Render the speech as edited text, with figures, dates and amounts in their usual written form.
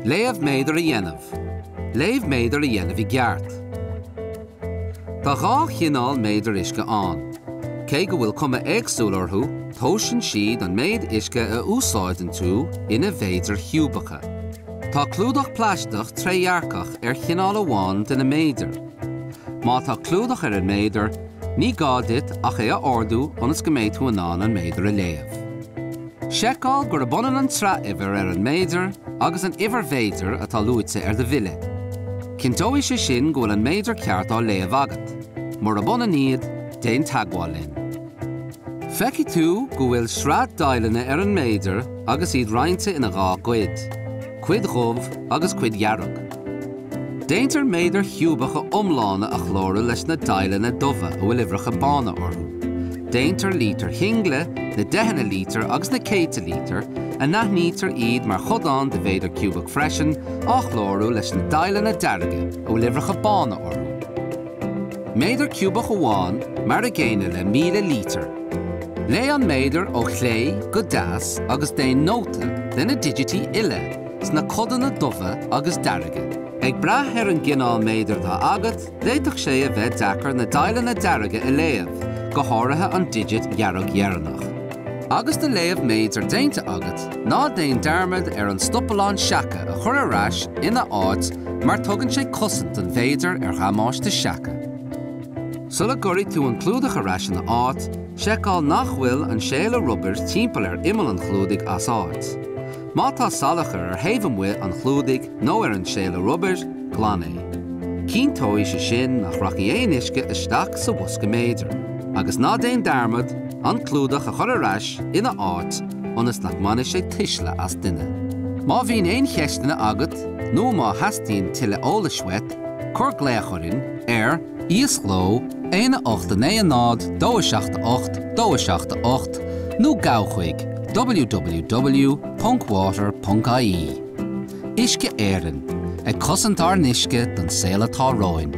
Léamh méadair a dhéanamh. Léamh méadair a dhéanamh i gceart. Tá 2 chineál méadar uisce ann. Cé go bhfuil cuma éagsúil orthu, tomhaiseann siad an méid uisce a úsáideann tú ina mhéadair chiúbacha. Tá clúdach plaisteach trédhearcach ar chineál amháin de na méadair. Má tá clúdach ar an méadar, ní gá duit ach é a ardú ionas go mbeidh tú in ann an méadar a léamh. Seiceáil gurb ionann an tsraithuimhir ar an méadar agus an uimhir mhéadair atá luaite ar do bhille. Cinnteoidh sé sin go bhfuil an méadar ceart á léamh agat. Murab ionann iad, déan teagmháil linn. Feicfidh tú go bhfuil sraith deighleanna ar an méadar agus iad roinnte ina 2 gcuid, cuid dhubh agus cuid dhearg. Déantar méadair chiúbacha iomlána a chlárú leis na deighleanna dubha a bhfuil uimhreacha bána orthu. Déantar lítir shingle, na deicheanna lítear agus na céadta lítear, a n-aithnítear iad mar chodán de mhéadar ciúbach freisin, á chlárú leis na deighleanna dearga a bhfuil uimhreacha bána orthu. Méadar ciúbach amháin mar a gcéanna le 1,000 lítear. Léigh an méadar ó chlé go deas agus déan nóta de na digití uile sna codanna dubha agus dearga. Ag brath ar an gcineál méadair atá agat, d'fhéadfadh sé a bheith deacair na deighleanna dearga a léamh, go háirithe an digit dhearg dheireanach. Agus do léamh méadair déanta agat, ná déan dearmad ar an stopallán seaca a chur ar ais ina áit mar tugann sé cosaint don mhéadar ar dhamáiste seaca. Sula gcuirfidh tú an clúdach ar ais ina áit, seiceáil nach bhfuil an séala rubair timpeall ar imeall an chlúdaigh as áit. Má tá salachar ar thaobh amuigh an chlúdaigh nó ar an séala rubair, glan é. Cinnteoidh sé sin nach rachaidh aon uisce isteach sa bhosca méadair. Agus ná déan dearmad an clúdach a chur ar ais ina áit ionas nach mbainfidh sé tuisle as duine. Má bhíonn aon cheisteanna agat nó má theastaíonn tuilleadh eolais uait, cuir glaoch orainn ar. Íosghlao, 1 8 9 0 2 7 8 2 7 8 nó gabh chuig www.water.ie. Uisce Éireann, ag cosaint ár n-uisce don saol atá romhainn.